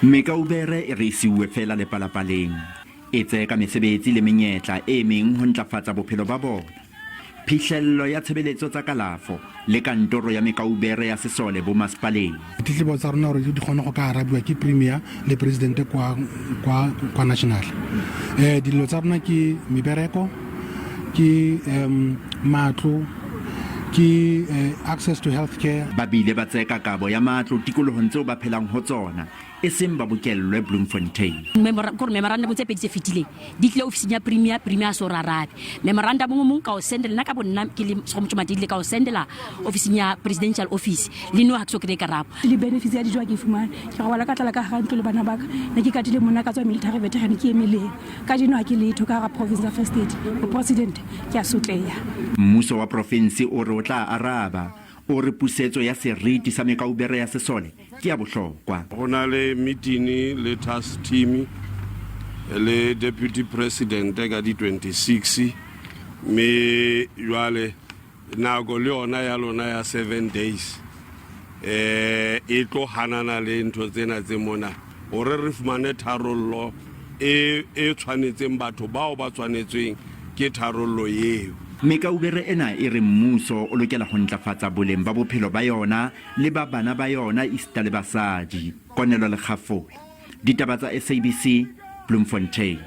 Mekaubere e re e siuwe feela lepalapaleng, e tseka mesebetsi le menyetla e meng ho ntlafatsa bophelo ba bona. Phihlello ya tshebeletso tsa kalafo le kantoro ya mekaubere ya sesole bomasepaleng. Ditletlebo tsa rona gore di kgone go ka arabiwa ke premier le presidente kwa, kwa, kwa national. Dillo tsa rona ke mebereko, ke matlo, ke access to health care. Ba bile ba tseka kabo ya matlo tikolohong tseo ba phelang ho tsona, e seng ba bokellwe Bloemfontein. Kore memorandum tse pedi tse fetileng di tlile ofising ya premier, premier a so re arabe. Memorandum o mong ka o sendela, nna ka bo nna ke le Segomotso Matedile ka o sendela ofising ya presidential office, le no ha ke so kry-e karabo. Le benefits ya dijo ha ke e fumane. Ke robala ka tlala ka hara ntlo le bana ba ka. Ne ke katile monna ka tswa military veteran ke emeleng. Kajeno ha ke letho ka hara province ya Free State. Mopresidente, ke a sotleha. Mmuso wa profinse o re o tla araba. O re pusetso ya seriti sa mekaubere ya sesole ke ya bohlokwa. Go na le meeting le task team le deputy president ka di 26, mme jwale nako le yona ya lona ya 7 days e tlo hanana le ntho tsena tse mona hore re fumane tharollo e e tshwanetseng batho bao ba tshwanetsweng ke tharollo eo. Mekaubere ena e re mmuso o lokela ho ntlafatsa boleng ba bophelo ba yona le ba bana ba yona esita le basadi. Konelo Lekgafola, Ditaba tsa SABC, Bloemfontein.